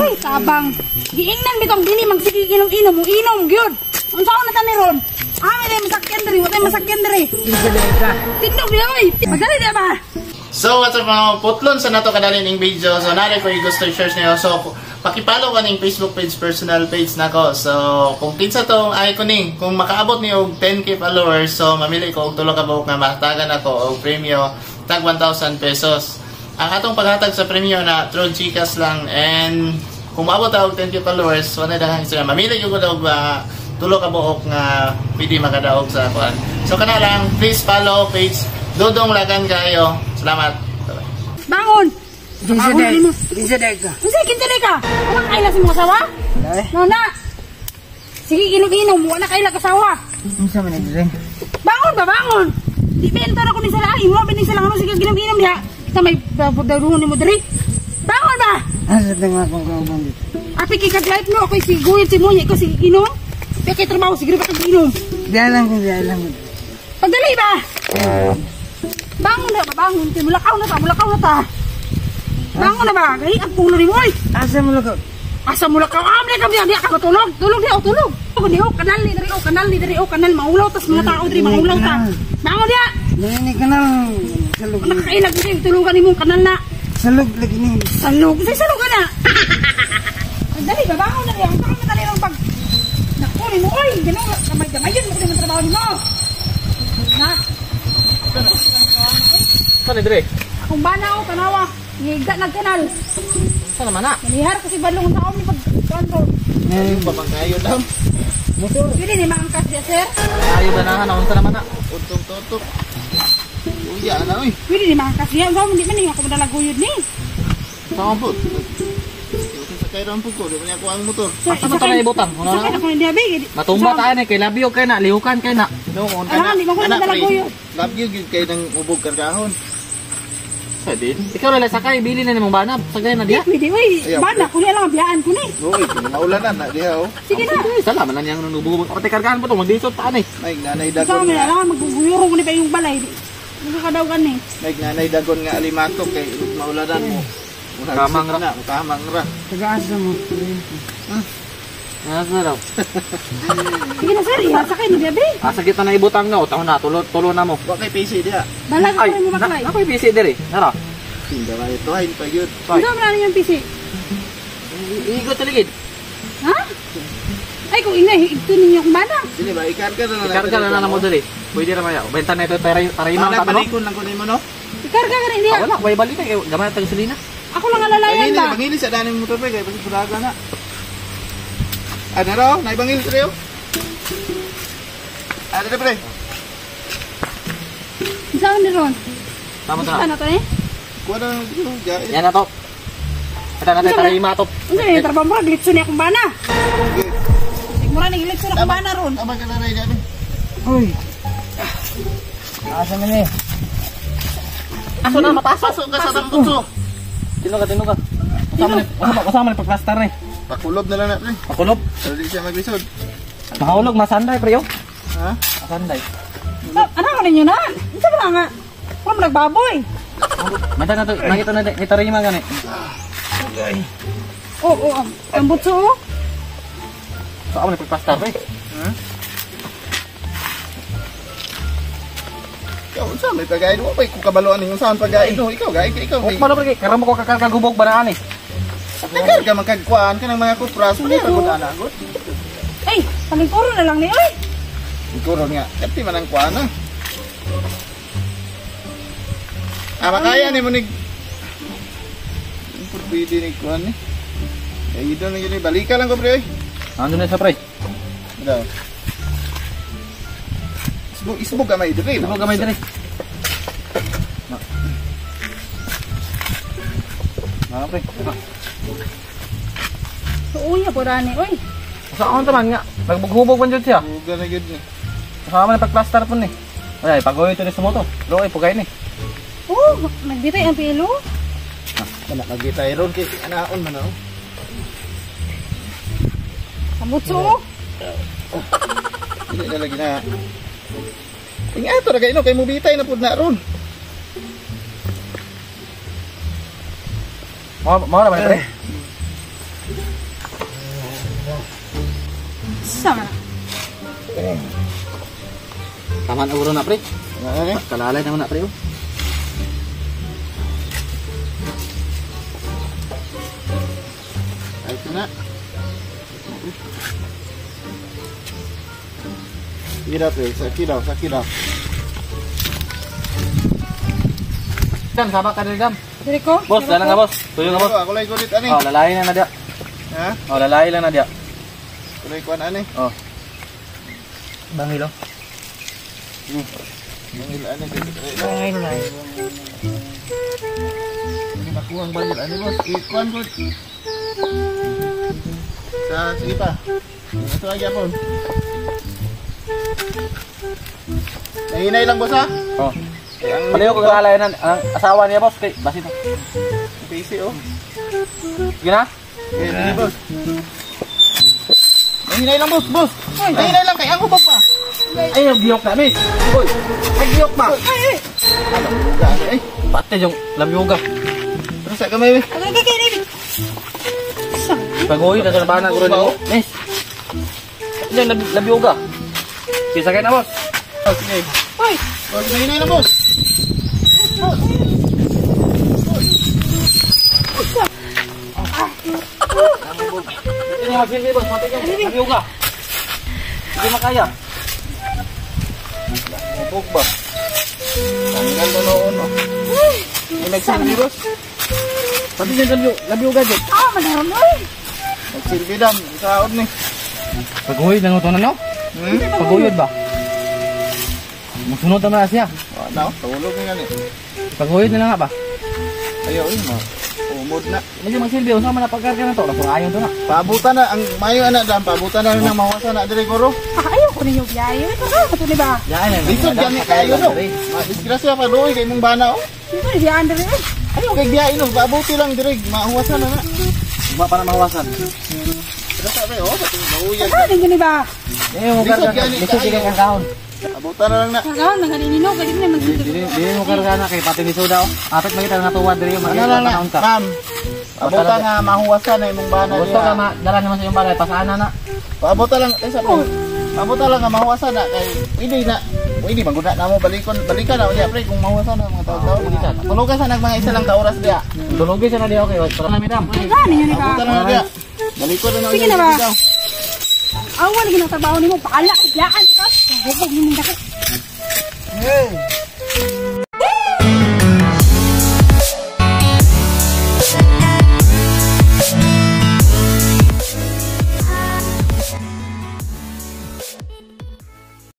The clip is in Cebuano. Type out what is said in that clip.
Uy, tabang. Giingnan bitong dili magsige inom-inom, mo inom gyud. Unsaon na ta ni ron? Ami na masakyan diri, wa tay masakyan diri. Tindog di oy. Magdali di ba? So what's up mga putlon sa nato kadali ning video. So nari ko gusto i-share niyo. So paki-follow ka ning Facebook page, personal page nako. So kung kinsa tong icon ning, kung makaabot ni og 10K followers, so mamili ko og tulo ka buok nga mahatagan ako og premyo tag 1,000 pesos. Ang atong paghatag sa premyo na through GCash lang, and kung maabot og 10K followers, wala daghang istorya. Mamili gyud ko og tulo ka buok nga pwede makadaog sa kuan. So kana lang, please follow page Dodong Lagan kayo. Salamat. Bye-bye. Bangon. Kinsa Bangon day? nimo. Kinsa day ka? Unsa kinsa day ka? Wala kaila sa mga asawa? Dai. No na. Sige inom-inom, wala kaila kasawa. Unsa man dire? Bangon ba bangon? Di bento na ko ni sala, imo ba ni sala ano sige ginom-inom diha. Kita may daruhon nimo diri. Bangon ba? Asa tang akong kauban dito? Api kay kag life no, ako'y si guyod si Monya, ikaw sige inom. Di kay trabaho sige ba kag inom. Di alam ko, di alam ko. Pagdali ba? Bangon na ba? Bangon. Kay mulakaw na ta, mulakaw na ta. Bangon na ba? Kay ang pulo nimo oy. Asa mo lakaw? Asa mulakaw? Amle ka diha, diha ka matulog. Tulog diha, oh, tulog. Di oh, kanal ni diri oh, kanal ni diri oh, kanal maulaw tas mga tao diri maulaw ta. Bangon diha. Dili ni kanal. Salug. Nakakailag diri tulugan nimong kanal na. Salug lagi ni. Salug, say salug ka na. Dali ba bangon na diha. Unsa ka man dali pag nako nimo oy, ganun kamay gamayon mo kuno trabaho nimo. Na. Saan dire? Akong bana o tanawa, ngigda nagkanal. Saan naman na? Manihar kasi balong taon ni pag kanto. Ayun pa man kayo dam. Motor. Pwede ni maangkas diya, sir? Ayo ganahan unsa naman na? Untong totok. Uya na oy. Pwede ni maangkas diya. Unsa man di man ni ako madala guyod ni. Sama po. Sa kay ron po ko, di man ako ang motor. Sir, Asa man to na ibutang? Wala Sakay na. na ko ni diya, be. Matumba ta ani kay labyo kay na, lihukan kay na. No, on Alangan, di man ko na madala guyod. Love you gyud kay nang ubog kargahon. Pwede. Ikaw na lang sakay, bili na nimong banab. Sagay na diya. Pwede, uy. Ayaw. Bana, kuni lang ang biyaan ko ni. Uy, maulan na diha oh. Sige na. Sige, salamat na niyang nunubo. Pati kargahan po to, maglisod ta ani. May nanay Unsa dagon man nga. alangan maguguyoro ko ni pa yung balay. Nagkakadaw ni. May nanay dagon nga alimatok kay maulanan mo. Kamang ra. Na, kamang ra. Taga-asa mo. Nasa na daw. Sige na, sir. Iha sakay ni diya, be. Asa kita na ibutang na, taon na, tulo, tulo na mo. Wa kay PC diha. Balag Ay, ko mo makalay. na, ako'y busy diri. Nara. Tinda ba ito hain pa gyud. Unsa man na yung PC? Igot sa ligid. Ha? Ay, kung ingay, ito ninyo akong bana. Dili ba ikarga na na. Ikarga na na mo diri. Pwede ra maya. Benta na ito para para imang Para ta no. balikon lang ko nimo no. Ikarga ka rin diya. Ah, wala, way balik na kay gamay tag gasolina. Ako lang alalayan Bangili, ba? bangili sa daning motor pre kay basi pulaga na. Ano raw? Naibangil pre oh. Ano pre? Saan ni Ron? Tama to na. Ano to eh? Kuha na lang. Yan na to. Ito na tayo, para ima to. Unsa yung trabaho mo? Glitso niya akong bana. Mura ni glitso na akong bana ron. Tama ka na rin dyan. Uy. Asa man ni? Aso na, mapasok. Pasok ka sa tambutso. Tino ka, tino ka. Kasama ni pagplastar ni. Pakulob na lang na pre. Pakulob. Pero di siya maglisod. Mahulog, masanday pre yo. Ha? Masanday. Ano ko ninyo na? Unsa ba nga? Wala mo nagbaboy. Manta na to, nakita na ito rin yung gani. Oo, oh, ang butso oh. So ako ni pagplastar pre. Ha? Ikaw, unsa may pagain mo? May kukabaloan ninyo saan pagain mo? Ikaw, gain ka, ikaw. Oh, malo pre, karon mo ko kakargubog ba na ani? Nagkar ka magkagkuan ka ng mga kupras. Wala ka gud ana gud. Ay, palingkuro na lang ni oy. Ikuron nga. Kati man ang kuan na. Ah, makaya ni mo ni pwede ni kuan ni. Ay, ito na yun. Balika lang ko pre. Ando na sa pre. Daw. Isbog, isbog gamay dire. Isbog gamay dire. Na pre. Uya po rani oy. Sa akong taman nga, nagbughubog man jud siya. Buga na gyud ni. Kasama na pagplastar po ni. Ay, pag-uwi ito ni sa moto. Pero ay, pugay ni. Oh, nagbitay ang pilo. Kana magitay ron kay anaon man oh. Ang butso oh. Dili na lagi na. Ingato ra kay no kay mubitay na pud na ron. Mao mao ra ba pre? Sa man. Tama na uro na pre. Ano eh? Kalalay naman na pre oh. Ay, ito na. Sige daw, pre. Saki daw, saki daw. Dam, sabak ka diri dam. Diri ko. Boss, dalang ka boss. Tuyo ka boss. Ako lang gulit ani. Oh, lalay na na dia. Ha? Oh, lalay lang na dia. Kulay kuan ani. Oh. Bangil oh. Bangil ani. Ay, ay. Hindi makuha ang bangil ani boss. Ikuan good. Sa sige pa. Ito ay gyapon. Nahinay lang boss ha. Oh. Kay ang Palayo ko kalalay na ang asawa niya boss kay basin. PC oh. Sige na. Eh, sige boss. Nahinay lang boss, boss. Nahinay lang kay ang hubog pa. Ay, nagiyok na miss. Uy, nagiyok ba? Buga ani ay. Pati yung lamyuga. Terus sa kamay. Agay kay kay David. Sa. Pagoy na sa bana guro nimo. Miss. Yan lamyuga. Sige, sakay na boss. Oh, sige. Oy, Boss, nahinay lang boss. Boss. Hindi magsilbi boss, pati yung lamyuga. Hindi makaya. Hubog ba? Tanggal na noon oh. May nagsilbi boss. Pati yung lamyuga dyan. ah, madaron oy. Nagsilbi dam. Saod ni. Pagoy na to na no? Hmm? Paguyod ba? Musunod na siya. Wala, tulog na gani. Paguyod na lang nga ba? Ayaw eh, ma. Umod na. Medyo magsilbi, unsa man na pagkarga na to, naku ayon to na. Paabutan na, ang mayo ana dam, paabutan na ng mahuwasan na dire guro. Ah, ayaw ko ninyo biyahe. Ito ka, ito ni ba? Yan na. Lisod gani kayo no. Ma disgrasya pa doy kay imong bana oh. Ito ni biyaan diri. oy. Ayaw kay biyahe no, paabuti lang dire, mahuwasan na na. Wa pa na mahuwasan. Pero sabi oh, pati mauyag. Ah, ninyo ni ba? Eh, mo Lisod karga. gani Lisod kayo. kay kang kahon. Abutan na lang na. Kagaon nang ganin nino, ganin ni magsilbi. Dili dili mo karga na kay pati ni Soda oh. Apit makita nga tuwa diri Ano makita lang na, tanawon ka. ma'am. Abutan nga mahuwasan na imong bana Gusto ka diha. ma dala naman sa iyong balay pasaan na na. Paabutan lang kay sabi. Paabutan lang nga mahuwasan na kay pwede na. Pwede maguna na mo balikon, balikan na unya pre kung mahuwasan na mga tao-tao. Tulugan sa nag mga isa lang ka oras diha. Tulugi sa na di okay. Tara na midam. Ah, ninyo ni ba? Abutan na lang diha. Balikon na na Sige unya, na ba? ikaw. Awan lagi ng trabaho nimo, paala kay biyaan ka. Hubog nimo dako. Hey.